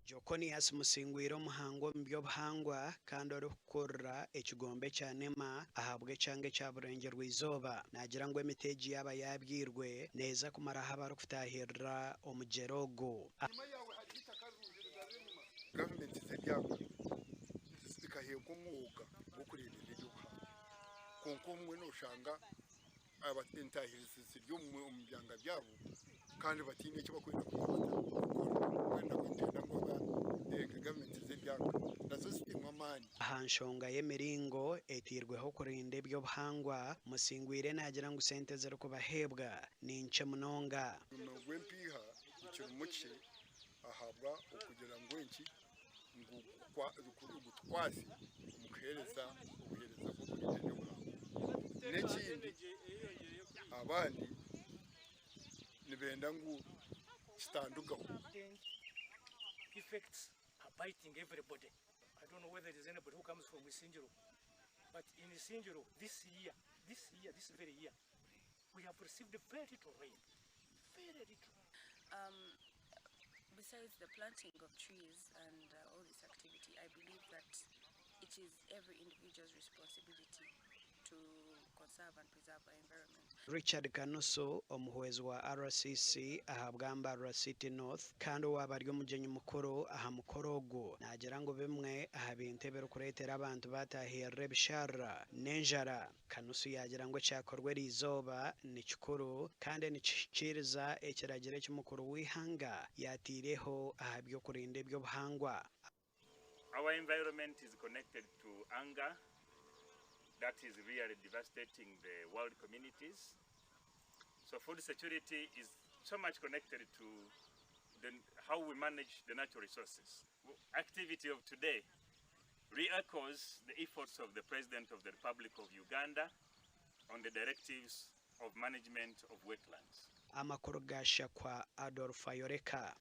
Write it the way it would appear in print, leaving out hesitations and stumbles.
Joconius Musingwire omuhangu omu by'obuhangwa kandi orikukurira ekigombe kya NEMA ahabw'ekyanga ekya Burengyerwa-izooba naagira ngu emiti egi yaaba yaabyirwe neeza kumaraho abarikutaahirira omugyera ogu. Gavumenti z'ebyanga zikaheebwa omwoga gw'okureeberera eby'obuhangwa kwonka obumwe noshanga entaahirizi ziri omu byanga byabo kandi bataine eki barikwenda kukora mbwenu nitwenda ngu gavumenti z'ebyanga nazo zitemu amaani. Aha nshonga y'emiringo etairweho kurinda eby'obuhangwa, Musingwire naagira ngu sente ezirikubaheebwa ni nkye munonga. Omurimo gw'empiiha gukiri mukye ahabwa okugira ngu enki ngu gutukwase omu kuheereza obuheereza bw'okurinda eby'obuhangwa. N'ekindi abandi nibenda ngu kitandugaho. Effects are biting everybody. I don't know whether there is anybody who comes from Isingiro, but in Isingiro this year, this year, this very year, we have received very little rain, very little. Besides the planting of trees and all this activity, I believe that it is every individual's responsibility to conserve and preserve our environment. Richard Kanusu, omuhwezi wa RCC ahabwa Mbarara City North kandi owaaba ari omugyenyi mukuru aha mukoro ogu naagira ngu bimwe aha bintu ebirikureetera abantu baataahirira ebisharara n'enjara. Kanusu yaagira ngu ekyakorwa eriizooba ni kikuru kandi nikihikiiriza ekiragiro eki mukuru w'eihanga yaateireho aha by'okurinda eby'obuhangwa. Our environment is connected to hunger that is really devastating the world communities. So food security is so much connected to the, how we manage the natural resources. Activity of today re-echoes the efforts of the President of the Republic of Uganda on the directives of management of wetlands. Amakuru ga Shakwa Adolf Ayoreka.